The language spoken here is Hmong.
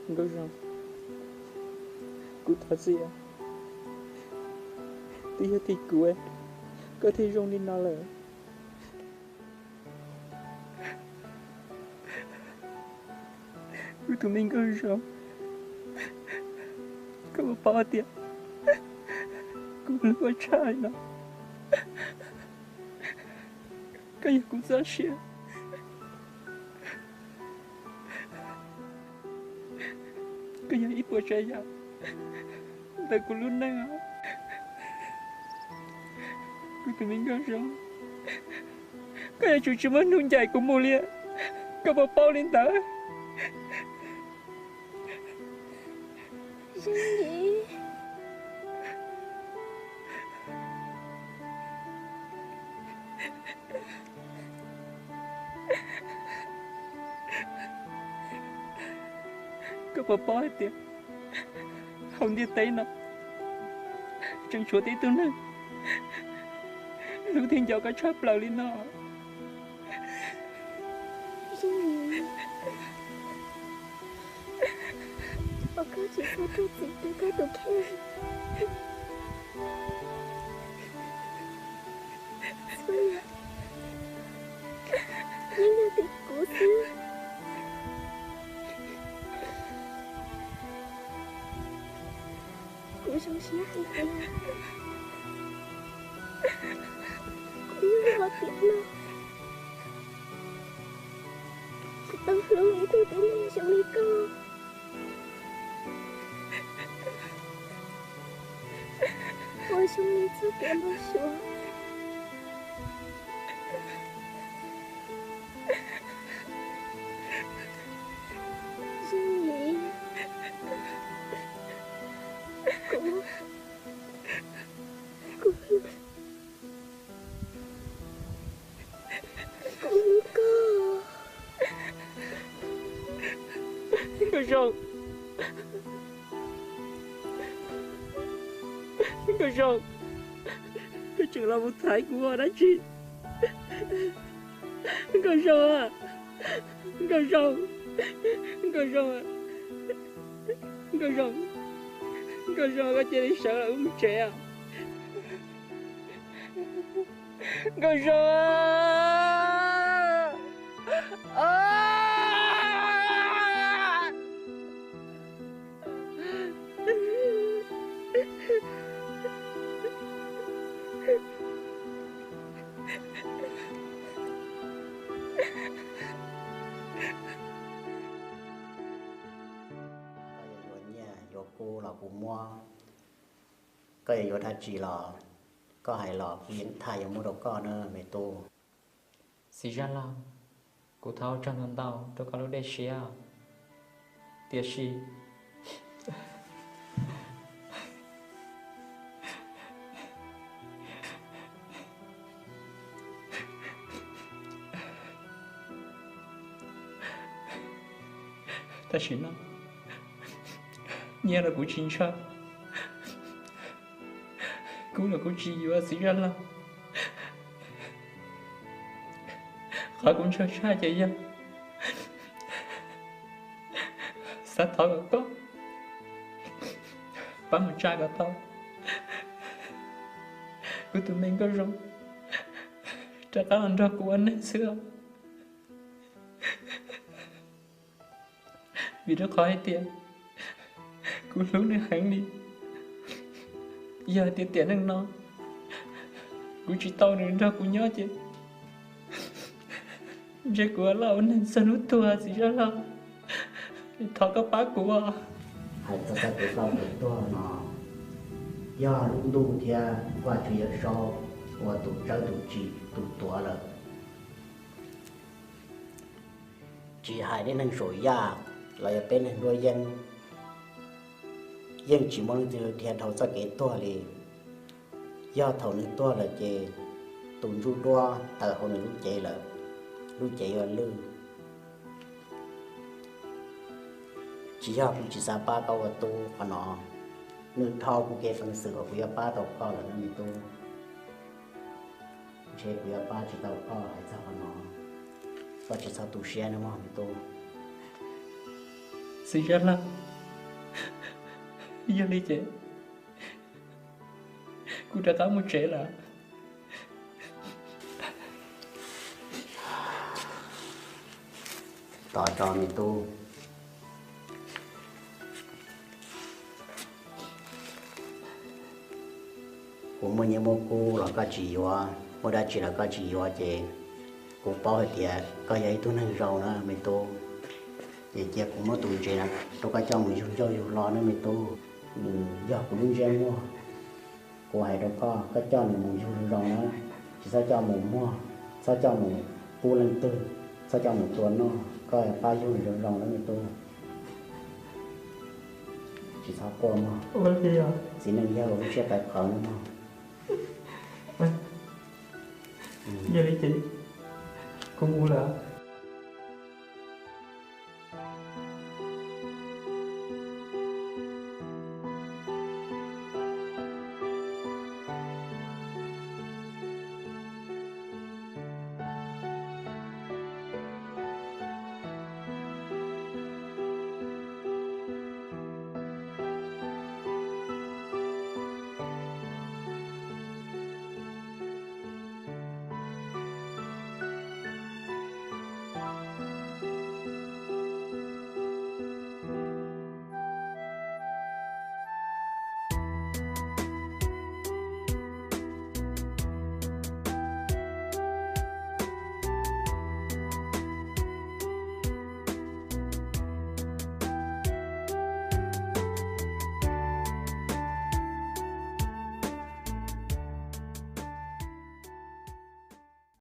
Nkauj Zoo, kuv thov txim, twb yog tim kuv koj thiaj zoo li no lawm. Kuv tus me Nkauj Zoo, koj puas paub tias kuv hlub koj tshaj li no? Koj yog kuv txoj sia, koj yog ib puas tsav yam ntawm kuv lub neej os. Kuv tus me Nkauj Zoo, koj yuav tsum tsis muaj hnub ncaim kuv mus li, koj puas paub li ntawd? Koj puas paub hais tias hauv ntiaj teb no tseem tshuav tib tug neeg hlub thiab nco koj tshaj plaws li no? Ua koj tsis txhob rau txim rau koj tus kheej. Yeej yog tim kuv xwb. Kuv zoo siab hais tias kuv yog hais tias no tau hlub ib tug tib neeg zoo li koj. Ua zoo li txoj kev npau suav. Zoo li kuv, kuv, kuv hlub koj. Nkauj Zoo, Nkauj Zoo, koj tseem los mus thaiv kuv ua dab tsi? Nkauj Zoo, Nkauj Zoo, Nkauj Zoo, Nkauj Zoo, Nkauj Zoo, koj cia li sawv los wb mus tsev os. Nkauj Zoo. Koj yuav yuav nyiaj yuav kub los kuv muab, koj yuav yuav dab tsi los koj hais los kuv yeej tham yuav muab rau koj na me tub. Txiv Zaj Laj, kuv thov ua tsaug ntau ntau rau koj lub dej siab, tiam sis tam sim no nyiaj los kuv tsis ntshaw, kub los kuv tsis yuav Txiv Zaj Laj. Qhov kuv ntshaw tshaj ces yog xav thov kom koj pab mus tsa kom tau kuv tus me Nkauj Zoo rov qab los nrog kuv ua neej xwb. Vim rau qhov hais tias kuv hlub nws heev li. Yog hais tias tiam neej no kuv tsis tau nws nrog kuv nyob ces ntshe kuv loj ua neeg txog hnub tuag Txiv Zaj Laj. Thov koj pab kuv os. Hais txog txoj kev ploj kev tuag no, yog lub ntuj thiab Vajtswv Yawmsaub ua tus tsawb tus tsim tus tuav lawm. Tsis hais nej neeg Suav Yaj los yog peb neeg Nruab Yeeb, yeej tsis muaj leej twg dhia dhau txoj kev tuag li. Yog thaum nws tuag lawm ces tus ntsuj duab tawm hauv nws lub cev lawm, lub cev yuav lwj. Tsis yog kuv tsis xav pab koj ua tub qhov no, nws dhau kuv kev peev xwm uas kuv yuav pab tau koj lawm na me tub. Ntshe kuv yuav pab tsis tau koj hais txog qhov no, koj tsis txhob tu siab nawb mog me tub. Txiv Zab Laj, yog li ces kuv rov qab mus tsev lawm. Tos tso me tub. Kuv muaj nyiaj muaj kub los koj tsis yuav, muaj dab tsi los koj tsis yuav ces kuv paub hais tias koj yog ib tug neeg zoo na me tub. Ces cia kuv muab tus ntses no rau koj coj mus yug ncauj yug lo na me tub. Nws yog kuv lub ntsej muag. Kuv hais rau koj, koj coj nws mus yug zoo zoo na, tsis txhob coj mus muag, txhob coj mus pub leej twg, txhob coj mus tua noj, koj pab yug nws zoo zoo na me tub. Tsis txhob quaj mog. Txiv neej yawg lub siab tawv qhawv no mog. Yog li ces kuv mus lawm.